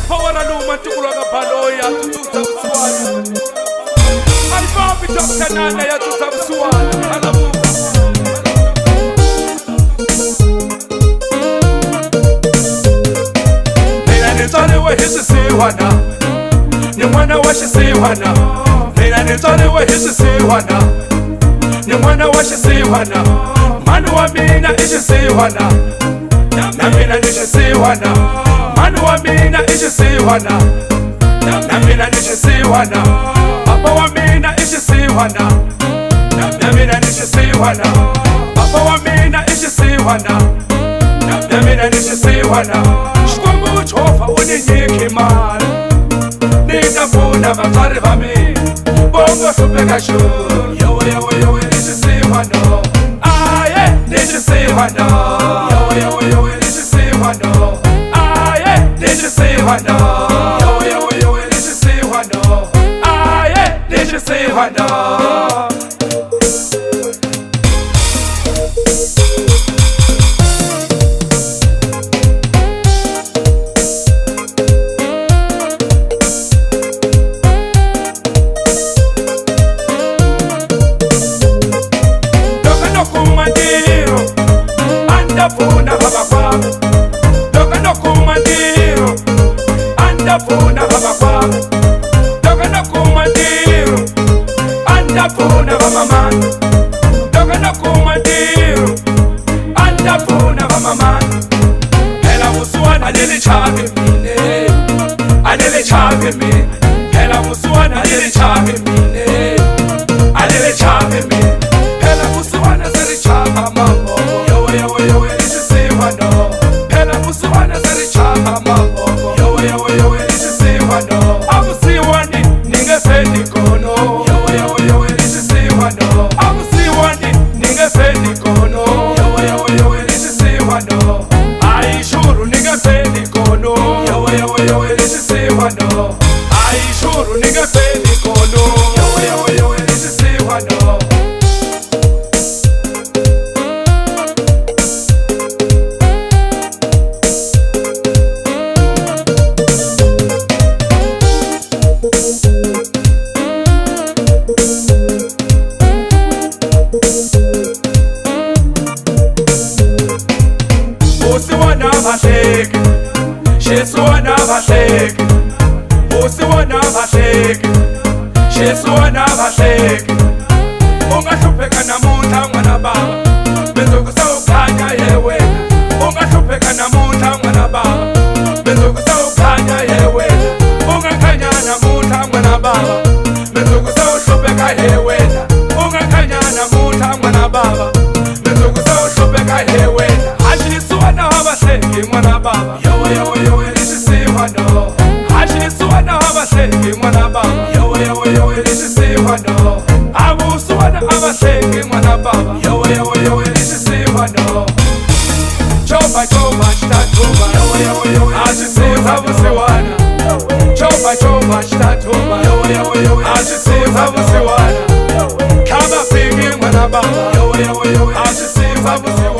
Power aluma ntukulu wa baloya tutuza busuwana. Alifabi Dr. Nana ya tutuza busuwana. Alabuka. Mina nitswariwe hi swisiwana, ni n'wana wa xisiwana. Mina nitswariwe hi swisiwana, ni n'wana wa xisiwana. Mhani wa mina i xisiwana, na mina ni xisiwana. Mhani wa mina i xisiwana, na mina ni xisiwana. Papa wa mina i xisiwana, na mina ni xisiwana. Papa wa mina i xisiwana, na mina ni xisiwana. Xikwembu Jehovha u ni nyike mali, ni ta pfuna vatswari va mina bongo hlupheka xulu. Yowe yowe yowe ni xisiwana, aye ni xisiwana. Yowe yowe yowe ni xisiwana, aye ni xisiwana. Yowe yowe yowe ni xisiwana, aye ni xisiwana. Pfuna vavakwavo, loko no kuma ntirho a ni ta pfuna vavakwavo. Loko no kuma ntirho a ni ta pfuna vamamani. Loko no kuma ntirho a ni ta pfuna vamamani. Phela vusiwana a ni ri chavi mina, a ni ri chavi mina. Phela vusiwana a ni ri chavi mina, a ni ri chavi mina. Phela vusiwana se ri chava mavoko. Yowe yowe yowe. Phela vusiwana se ri chava mavoko. Yowe yowe yowe ni xisiwana. A vusiwani ni nge feli kono. Yowe yowe yowe ni xisiwana. A vusiwani ni nge feli kono. Yowe yowe yowe ni xisiwana. Ayi xuru ni nge feli kono. Yowe yowe yowe ni xisiwana. Ayi xuru ni nge feli kono. Yowe yowe yowe ni xisiwana. Vusiwana vahleki, xisiwana vahleki. Vusiwana vahleki, xisiwana vahleki. U nga hlupheka namuntlha n'wana baba, mundzuku se u khanya ye wena. U nga hlupheka namuntlha n'wana baba, mundzuku se u khanya ye wena. U nga khanya namuntlha n'wana baba, mundzuku se u hlupheka ye wena. U nga khanya namuntlha n'wana baba, mundzuku se u hlupheka ye wena. Xisiwana vahleki n'wana baba. Yowe yowe yowe ni xisiwana. Xisiwana vahleki n'wana baba. Yowe yowe yowe ni xisiwana. A vusiwana a vahleki n'wana baba. Yowe yowe yowe ni xisiwana. Chova chova xitatuva. Yowe yowe yowe a xisiza vusiwana. Chova chova xitatuva. Yowe yowe yowe a xisiza vusiwana. Khava fiki n'wana baba. Yowe yowe yowe a xisiza vusiwana.